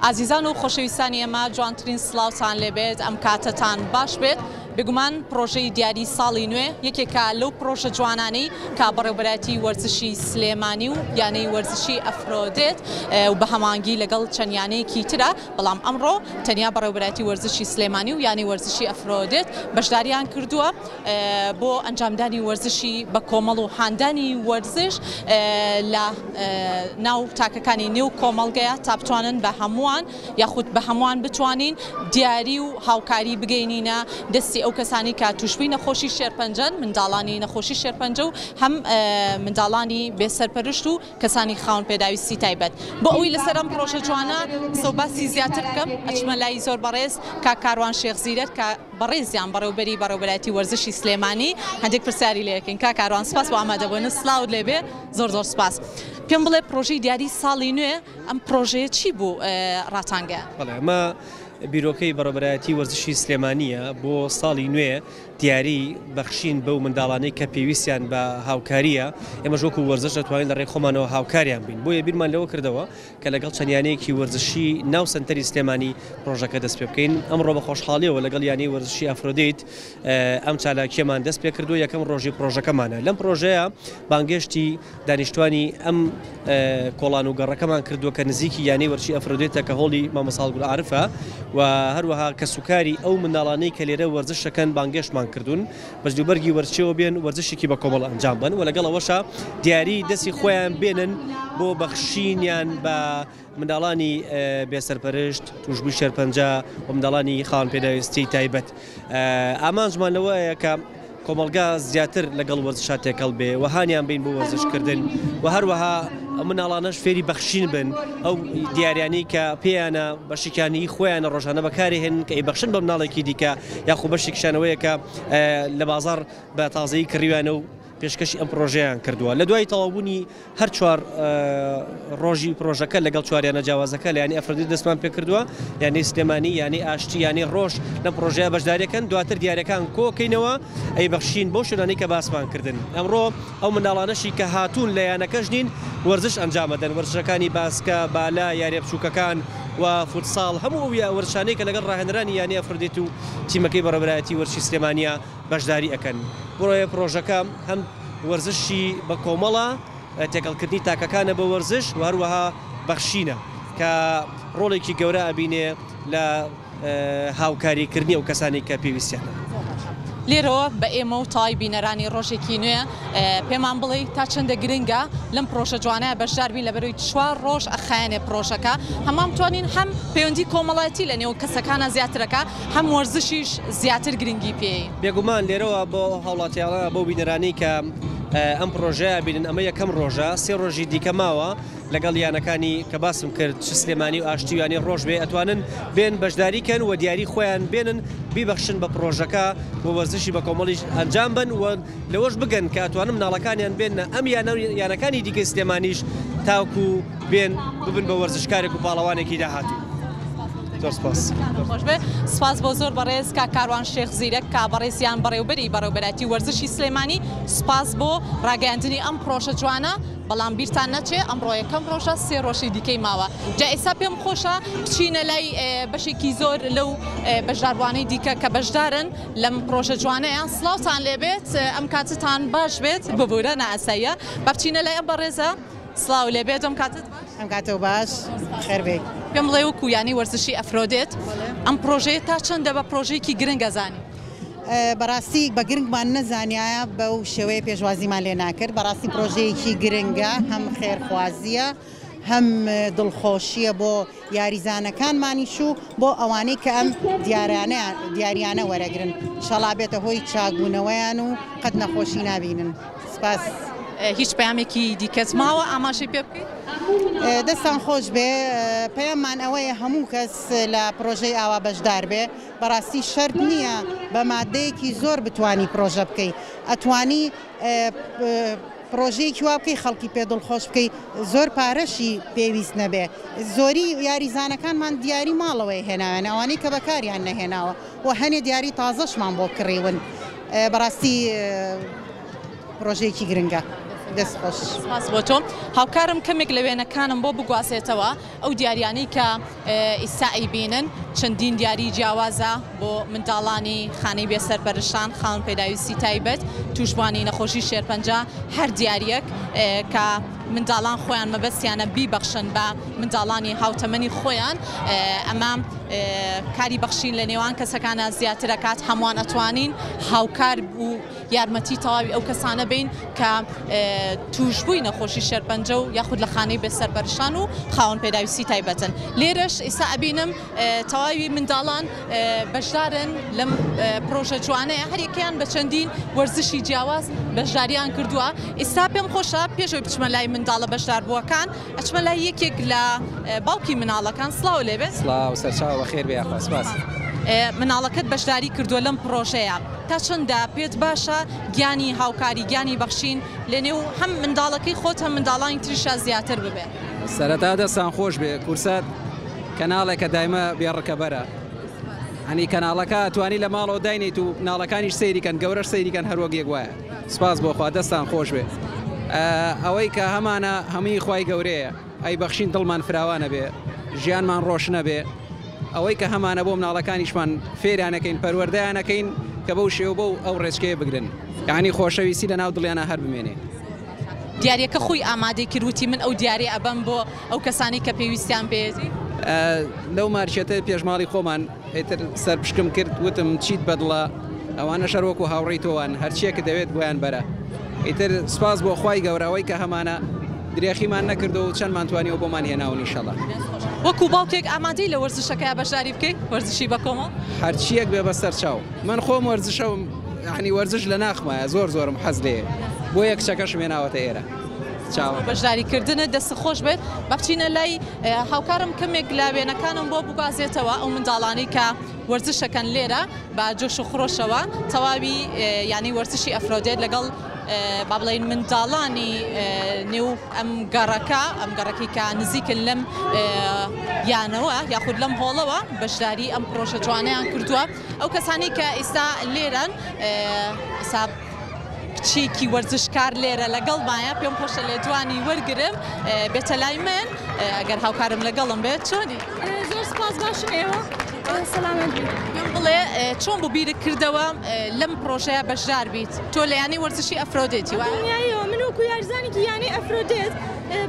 ئازیزان و خۆشەویستانی ئێمە جوانترین سڵاوتان لێبێت ئەم کاتەتان باش بێت بێگومان پڕۆژەی دیاری ساڵی نوێ یەکێکە لەو پڕۆژە جوانانەی کە بەڕێوبەرایەتی وەرزشی سلێمانی و یانەی وەرزشی ئەفرۆدێت و بە هەمانگی لەگەڵ چەند یانەیەکی ترە بەڵام ئەمڕۆ تەنیا بەڕێوبەرایەتی وەرزشی سلێمانی و یانەی وەرزشی ئەفرۆدێت بەشداریان کردووە بۆ ئەنجامدانی وەرزشی بە کۆمەڵ و هاندانی وەرزش لە ناو تاکەکانی نێو کۆمەڵگەیە تا بتوانن بە هەمووان یاخود بە هەمووان بتوانین دیاری و هاوکاری بگەینینە دەستی ئەو کەسانی کە تووشبووی نەخۆشی شێرپەنجەن، منداڵانی نەخۆشی شێرپەنجە و هەم منداڵانی بێ سەرپەرشت و کەسانی خاوەن پێداویستی تایبەت. بۆ ئەوەی لەسەر ئەم پڕۆژە جوانە قسە و باسی زیاتر بکەم ئەچمە لای زۆر بەڕێز کاک کاروان شێخ زیرەک کە بەڕێزیان بەڕێوبەری بەڕێوبەرایەتی وەرزشی سلێمانی هەندێک پرسیاری لێ ئەکەین. کاک کاروان سپاس بۆ ئامادەبوونت، سڵاوت لێ بێ، زۆر زۆر سپاس. پێم بڵێ پڕۆژەی دیاری ساڵی نوێ ئەم پڕۆژەیە چی بوو ڕاتانگەیاند؟ بەڵێ ئەمە بیرۆکەی بەڕێوبەرایەتی وەرزشی سلێمانییە بۆ ساڵی نوێ دیاری بەخشین بەو منداڵانەی کە پێویستیان بە هاوکارییە، ئێمەش وەکو وەرزش دەتوانین لە ڕێی خۆمانەوە هاوکاریان بین، بۆیە بیرمان لەوە کردەوە کە لەگەڵ چەند یانەیەکی وەرزشی ناو سەنتەری سلێمانی پڕۆژەکە دەست پێ بکەین، ئەمڕۆ بە خۆشحاڵیەوە لەگەڵ یانەی وەرزشی ئەفرۆدیت ئەم چالاکیەمان دەست پێ کردووە، یەکەم ڕۆژی پڕۆژەکەمانە، لەم پڕۆژەیە بانگێشتی دانیشتوانی ئەم کۆڵان و گەڕەکەمان کردووە کە نزیکی یانەی وەرزشی ئەفرۆدێتە کە هۆڵی مامۆستا هەڵگورد عارفە و هەروەها کەسوکاری ئەو منداڵانەی کە لێرە وەرزش دەکەن بانگێشتمان کردوون بە جلوبەرگی وەرزشیەوە بێن وەرزشێکی بە کۆمەڵ ئەنجام بەن و لەگەڵ ئەوەشا دیاری دەستی خۆیان بێنن بۆ بەخشینیان بە منداڵانی بێسەرپەرشت، تووشبووی شێرپەنجە و منداڵانی خاوەن پێداویستیی تایبەت. ئامانجمان لەوەیە کە کۆمەڵگا زیاتر لەگەڵ وەرزشا تێکەڵ بێ و هانیان بین بۆ وەرزشکردن و هەروەها ئەو منداڵانەش فێری بەخشین بن، ئەو دیاریانەی کە پێیانە بەشێکیان هی خۆیانە ڕۆژانە بەکاری هێنن کە ئەیبەخشن بە منداڵێکی دیکە یاخۆ بەشێکیشیان ئەوەیە کە لە بازاڕ بە تازەیی کڕیویانە و پێشکەشی ئەم پڕۆژەیان کردووە. لە دوای تەواوبوونی هەر چوار ڕۆژی پڕۆژەکە لەگەڵ چوار یانە جیاوازەکە لە یانەی ئەفرۆدیت دەستمان پێکردووە، یانەی سلێمانی، یانەی ئاشتی، یانەی ڕۆژ لەم پڕۆژەیە بەشداریەکەن، دواتر دیاریەکان کۆکەینەوە ئەیبەخشین بەو شوێنانەی کە باسمان کردن. ئەمڕۆ ئەو منداڵانەشی کە هاتوون لە یانەکەش نین وەرزش ئەنجامەدەن، وەرزشەکانی باسکە، بالە، یاریە بچووکەکان و فوتساڵ، هەموو ئەو وەرزشانەی کە لەگەڵ ڕاهێنەرانی یانەی ئەفرۆدیت و تیمەکەی بەڕێوەبەرایەتی وەرزشی سلێمانییە بەشداری ئەکەن. بۆیە پڕۆژەکە هەم وەرزشی بە کۆمەڵە، تێکەڵکردنی تاکەکانە بە وەرزش و هەروەها بەخشینە کە ڕۆڵێکی گەورە ئەبینێ لە هاوکاریکردنی ئەو کەسانەی کە پێویستیانە. لێرەوە بە ئێمە و تەواوی بینەرانی ڕۆژێکی نوێ پێمان بڵێی تا چەندە گرنگە لەم پڕۆژە جوانەیە بەشدار بین لەبەرەوەی چوار ڕۆژ ئەخایەنێ پڕۆژەکە هەمان بتوانین هەم پەیوەندی کۆمەڵایەتی لە نێو کەسەکانە زیاترەکە هەم وەرزشیش زیاتر گرنگی پێی. بێگومان لێرەوە بۆ هاوڵاتیانە بەو بینەرانەی کە ئەم پڕۆژەیە بینن ئەمە یەکەم ڕۆژە سێ ڕۆژی دیکە ماوە لەگەڵ یانەکانی کە باسم کرد چ سلێمانی و ئاشتی و یانەی ڕۆژ بێ ئەتوانن بێن بەشداری کەن و دیاری خۆیان بێنن بیبەخشن بە پڕۆژەکە و وەرزشی بە کۆمەڵیش ئەنجام بەن و لەوەش بگەن کە ئەتوانن مناڵەکانیان بێننە ئەم یانە و یانەکانی دیکەی سلێمانیش تاوکو بێن ببن بە وەرزشکارێک و پاڵەوانێکی داهاتوو. زۆر سپاس. خۆش بێ. سپاس بۆ زۆر بەڕێز کاک کاروان شێخ زیرەک کە بەڕێزیان بەڕێوبەری بەڕێوبەرایەتی وەرزشی سلێمانی سپاس بۆ ڕاگەیاندنی ئەم پڕۆژە جوانە بەڵام بیرتان نەچێ ئەمڕۆ یەکەم ڕۆژە سێ ڕۆژی دیکەی ماوە جا ئێستا پێم خۆشە بچینە لای بەشێکی زۆر لەو بەشداربووانەی دیکە کە بەشدارن لەم پڕۆژە جوانەیە سڵاوتان لێبێت ئەم کاتتان باش بێت ببورە نائاساییە با بچینە لای ئەم بەڕێزە سڵاو لێبێت ئەم کاتت باش. ئەم کاتەو باش خێر بێی. پێم بڵێ وەکو یانەی وەرزشی ئەفرۆدێت ئەم پڕۆژەیە تا چەندە بە پڕۆژەیەکی گرنگ ئەزانی؟ بەڕاستی بە گرنگمان نەزانیایە بەو شێوەیە پێشوازیمان لێ ناکرد بەڕاستی پڕۆژەیەکی گرنگە هەم خێرخوازیە هەم دڵخۆشیە بۆ یاریزانەکانمانیش و بۆ ئەوانەی کە ئەم دیاریانە وەرەگرن ئیشەڵا بێتە هۆی چاکبوونەوەیان و قەت نەخۆشی نابینن سپاس. هیچ پەیامێکی دیکەت ماوە ئاماژەی پێ بکەیت؟ دەستان خۆش بێ پەیاممان ئەوەیە هەموو کەس لە پرۆژەی ئاوا بەشدار بێ بەڕاستی شەرت نییە بە مادەیەکی زۆر بتانی پرۆژە بکەی ئەتوانی پرۆژەیەکی وا بکەی خەڵکی پێ دڵخۆش بکەی زۆر پارەشی پێویست نەبێ زۆری یاریزانەکانمان دیاری ماڵەوەی هێناوێن ئەوانەی کە بەکاریان نەهێناوە و هەنێ دیاری تازەشمان بۆ کڕیون بەڕاستی پرۆژەیەکی گرنگە. دەست خۆش. سپاس بۆ تۆ. هاوکارم کەمێک لە وێنەکانم بۆ بگوازێتەوە ئەو دیاریانەی کە ئیستا ئەیبینن چەندین دیاری جیاوازە بۆ منداڵانی خانەی بێ سەرپەرشتان، خاوەن پێداویستی تایبەت، تووشبووانی نەخۆشی شێرپەنجە، هەر دیارییەک کە منداڵان خۆیان مەبەستیانە بیبەخشن بە منداڵانی هاوتەمەنی خۆیان، ئەمە کاری بەخشین لە نێوان کەسەکانە زیاتر ئەکات، هەمووان ئەتوانین هاوکار و یارمەتی تەواوی ئەو کەسانە بین کە تووشبووی نەخۆشی شێرپەنجە و یاخود لە خانەی بێ سەرپەرشتان و خاوەن پێداویستی تایبەتن. لێرەش ئیستا ئەبینم تەواوی منداڵان بەشدارن لەم پرۆژە جوانەیە، هەریەکەیان بە چەندین وەرزشی جیاواز بەشداریان کردووە. ئیستا پێم خۆشە پێش ئەوەی بچمە لای منداڵە بەشداربووەکان ئەچمە لای یەکێک لە باوکی مناڵەکان. سڵاو لێبێت. سڵاو سەرچاوە، بەخێر بێ یاخوا، سپاس. مناڵەکەت بەشداری کردووە لەم پرۆژەیە، تا چەندە پێت باشە گیانی هاوکاری گیانی بەخشین لەنێو هەم منداڵەکەی خۆت هەم منداڵانی تریشا زیاتر ببێ؟ سەرەتا دەستان خۆش بێ، کورسات کەناڵێکە دایمە بێ ڕکەبەرە، هەنی کەناڵەکە توانی لە ماڵەوە داینیت و مناڵەکانیش سەیری کەن، گەورەش سەیری کەن، هەروەک یەک وایە. سپاس بۆ خوا، دەستان خۆش بێ. ئەوەی کە هەمانە هەمووی خوای گەورەیە، ئەی بەخشین دڵمان فراوانە بێ، ژیانمان ڕۆشنە بێ. ئەوەی کە هەمانە بۆ مناڵەکانیشمان فێریانەکەین، پەروەردەیانەکەین کە بەو شێوە بەو ئەو ڕێچکەیە بگرن، یعنی خۆشەویستی لە ناو دڵیانە هەر بمێنێ. دیاریەکە خۆی ئامادەی کرد، وتی من ئەو دیاری ئەبەم بۆ ئەو کەسانی کە پێویستیان پێیەتی. لەو مارکێتە پێشماڵی خۆمان ئیتر سەرپشکم کرد، وتم چیت بەدڵە، ئەوانە شەر وەکو هاوڕێی تۆوان، هەرچیەکە دەوێت بۆیان بەرە. ئیتر سپاس بۆ خوای گەورە ئەوەی کە هەمانە درێخیمان نەکردو و چەندمان توانیەوە بۆمان هێناون ئیشەڵا. وەکو باوکێک ئامادەی لە وەرزشەکەیا بەشداری بکەیت، وەرزشی بەکۆمەڵ؟ هەرچیەک بێ بەسەر چاو، من خۆم وەرزشەوم، یعنی وەرزش لە ناخمایە، زۆر زۆرم حەز لێیە، بۆیە کچەکەشم هێناوەتە ئێرە. چاوە. بەشداریکردنت دەست خۆش بێت. با بچینە لای هاوکارم کەمێک لە وێنەکانم بۆ بگوازێتەوە ئەو منداڵانەی کە وەرزشەکەن لێرە بە جۆش و خرۆشەوە تەواوی یانەی وەرزشی ئەفرۆدێت لەگەڵ با بڵێین منداڵانی نێو ئەم گەڕەکە، ئەم گەڕەکەی کە نزیکن لەم یانەوە یاخود لەم هۆڵەوە بەشداری ئەم پرۆژە جوانەیان کردووە. ئەو کەسانی کە ئیستا لێرەن، ئیستا کچێکی وەرزشکار لێرە لەگەڵمایە، پێم خۆشە لێدوانی وەرگرم، بێتە لای من ئەگەر هاوکارم لەگەڵم بێت. چۆنی؟ زۆر سپاس، باشم، ئێوە سەلامەت بن. پێم بڵێ چۆن بوو بیرت کردەوە لەم پرۆژەیە بەشدار بیت؟ تۆ لە یانەی وەرزشی ئەفرۆدێتی وایە؟ دڵنیاییەوە من وەکو یاریزانێکی یانەی ئەفرۆدێت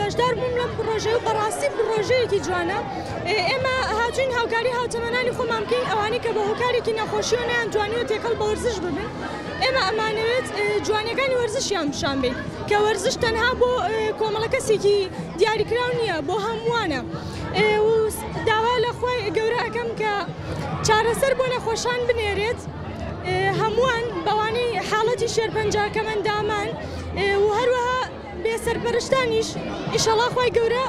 بەشدار بووم لەم پرۆژەیە و بەڕاستی پرۆژەیەکی جوانە. ئێمە هاتوین هاوکاری هاوتەمەنانی خۆمان بکەین، ئەوانەی کە بە هۆکارێکی نەخۆشیەوە نەیانتوانیوە تێکەڵ بە وەرزش ببن. ئێمە ئەمانەوێت جوانیەکانی وەرزشیان پیشان بین کە وەرزش تەنها بۆ کۆمەڵە کەسێکی دیاریکراو نییە، بۆ هەمووانە. و داوا لە خوای گەورە ئەکەم کە چارەسەر بۆ نەخۆشان بنێرێت، هەمووان بەوانەی حاڵەتی شێرپەنجە کەمەندامان و هەروەها بێسەرپەرشتانیش ئیشەڵا خوای گەورە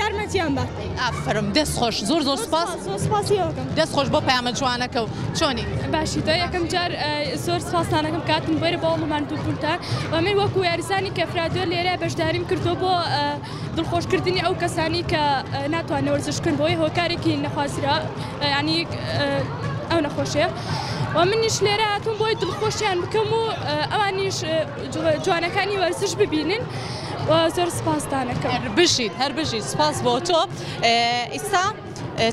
یارمەتیان بات. ئافەرم، دەست خۆش، زۆر زۆر سپاس. زۆر سپاسی ئەوکەم. دەست خۆش بۆ پەیامە جوانەکە. و چۆنی؟ باشی تۆ؟ یەکەم جار زۆر سپاسانەکەم کاتن بۆیە بۆ ماندووبوونتان و من وەکو یاریزانی کەفرادۆر لێرە بەشداریم کردو بۆ دڵخۆشکردنی ئەو کەسانی کە ناتوانن وەرزش بکەن بۆی هۆکارێکی نەخوازرا، ینی ئەو نەخۆشیە، و منیش لێرە هاتووم بۆی دڵخۆشیان بکەم و ئەوانیش جوانەکانی وەرزش ببینن و زۆر سپاسدانەکەم. هەر بژیت، هەر بژیت، سپاس بۆ تۆ. ئیستا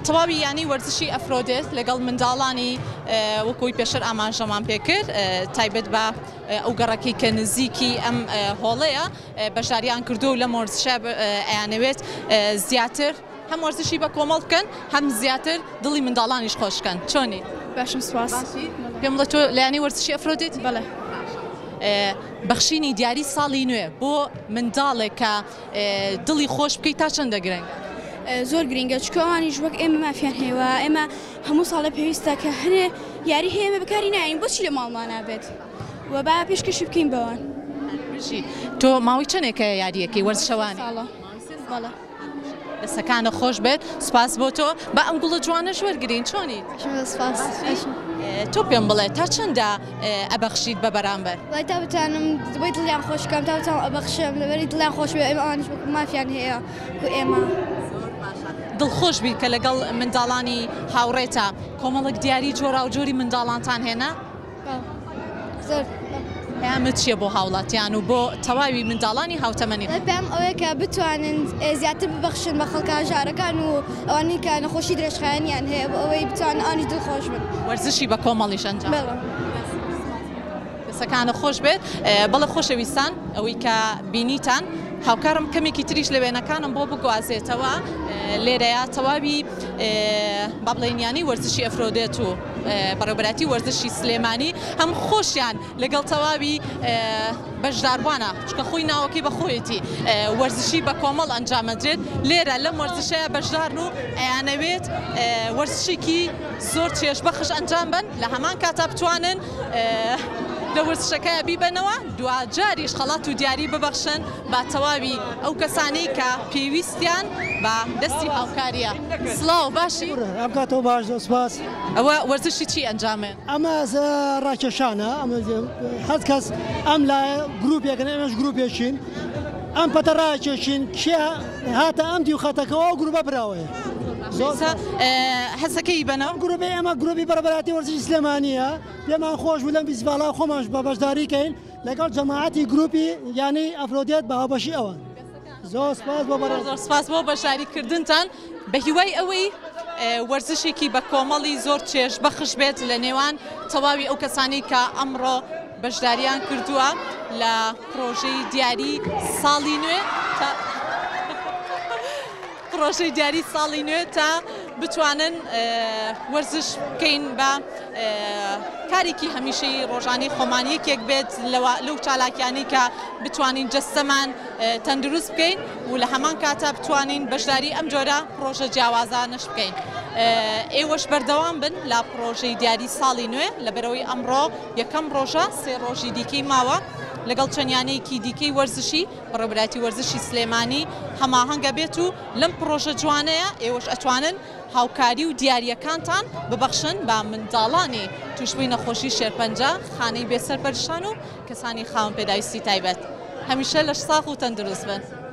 تەواوی یانەی وەرزشی ئەفرۆدێت لەگەڵ منداڵانی وەکوی پێشتر ئاماژەمان پێکرد تایبەت بە ئەو گەڕەکەی کە نزیکی ئەم هۆڵەیە بەشداریان کردو و لەم وەرزشە ئەیانەوێت زیاتر هەم وەرزشی بە کۆمەڵ بکەن هەم زیاتر دڵی منداڵانیش خۆش بکەن. چۆنی؟ باشم سپاس. پێم بڵێ تۆ لە یانەی وەرزشی ئەفرۆدێتی؟ بەڵێ. بەخشینی دیاری ساڵی نوێ بۆ منداڵێک کە دڵی خۆش بکەیت تا چەندە گرنگە؟ زۆر گرنگە، چونکە ئەوانیش وەک ئێمە مافیان هەیە و ئێمە هەموو ساڵێ پێویستە کە هەنێ یاری هەیە ئێمە بەکاری نایەین، بۆچی لە ماڵمان نابێت و با پێشکەشی بکەین بەوان. بژی. تۆ ماوەی چەندێکە یاریەکەی وەرزشەوانی؟ ساڵە. بەڵێ. دەستەکانە خۆش بێت، سپاس بۆ تۆ. با ئەم گوڵە جوانەش وەرگرین. چۆنی؟ سپاس. تۆ پێم بڵێ تا چەندە ئەبەخشیت بە بەرامبەر؟ وای تا بتوانم بۆی دڵیان خۆش بکەم، تا بتوانم ئەبەخشم، لەبەری دڵیان خۆش بێ، ئێمە ئەوانیش وەکو مافیان هەیە کو ئێمە. دڵخۆش بیت کە لەگەڵ منداڵانی هاوڕێتە کۆمەڵک دیاری جۆراوجۆری منداڵانتان هێنا؟ زۆر. پەیامت چییە بۆ هاوڵاتیان و بۆ تەواوی منداڵانی هاوتەمەنی خۆت؟ پەیام ئەوەیە کە بتوانن زیاتر ببەخشن بە خەڵکە هەژارەکان و ئەوانەی کە نەخۆشی درێژخایەنیان هەیە بۆ ئەوەی بتوانن ئەوانیش دڵخۆش بن. وەرزشی بە کۆمەڵیش ئەنجام. بەڵێ. دەسەکانت خۆش بێت. بەڵێ خۆشەویستان ئەوەی کە بینیتان هاوکارم کەمێکی تریش لە وێنەکانم بۆ بگوازێتەوە لێرەیە تەواوی با بڵێین یانەی وەرزشی ئەفرۆدێت و بەڕێوبەراتی وەرزشی سلێمانی هەم خۆشیان لەگەڵ تەواوی بەشداربووانە چونکە خۆی ناوەکەی بە خۆیەتی وەرزشی بە کۆمەڵ ئەنجامەدرێت لێرە لەم وەرزشەیە بەشدارن و ئەیانەوێت وەرزشێکی زۆر چێژبەخش ئەنجام بەن لە هەمان کاتا بتوانن لە وەرزشەکەیا بیبەنەوە دواجاریش خەڵات و دیاری ببەخشن بە تەواوی ئەو کەسانەی کە پێویستیان بە دەستی هاوکاریە. سڵاو باشی؟ ئەم کاتەوە باش زۆر سپاس. ئەوە وەرزشی چی ئەنجامێ؟ ئەمە ڕاکێشانە ئەمە هەر کەس ئەم لایە گروپێکن ئێمەش گروپێکین ئەم پەتە ڕاکێشین کێ هاتە ئەم دیو خەتەکەوە ئەو گروپە براوەیە. هەسەکەی بەناو گروپی ئێمە گروپی بەڕێوەبەرایەتی وەرزشی سلێمانیە پێمان خۆش بوو لەم فیستیڤاڵە خۆمانش بە بەشداری کەین لەگەڵ جەماعەتی گروپی یانەی ئەفرۆدێت بە هاوبەشی ئەوان. زۆر سپاس بۆ بەڕێز. زۆر سپاس بۆ بەشداری کردنتان بە هیوای ئەوەی وەرزشێکی بە کۆمەڵی زۆر چێژ بەخش بێت لە نێوان تەواوی ئەو کەسانی کە ئەمڕۆ بەشداریان کردووە لە پرۆژەی دیاری ساڵی نوێ تا پرۆژەی دیاری ساڵی نوێ تا بتوانن وەرزش بکەین بە کارێکی هەمیشەی ڕۆژانەی خۆمان یەکێک بێت لەو چالاکیانەی کە بتوانین جەستەمان تەندروست بکەین و لە هەمان کاتا بتوانین بەشداری ئەم جۆرە پرۆژە جیاوازانەش بکەین. ئێوەش بەردەوام بن لە پرۆژەی دیاری ساڵی نوێ لەبەرەوەی ئەمڕۆ یەکەم ڕۆژە سێ ڕۆژی دیکەی ماوە لەگەڵ چەند یانەیەکی دیکەی وەرزشی بەڕێوەبەرایەتی وەرزشی سلێمانی هەماهەنگە بێت و لەم پڕۆژە جوانەیە ئێوەش ئەتوانن هاوکاری و دیارییەکانتان ببەخشن بە منداڵانی تووشبووی نەخۆشی شێرپەنجە، خانەی بێ سەرپەرشتان و کەسانی خاوەن پێداویستی تایبەت. هەمیشە لەشساغ و تەندروست بن.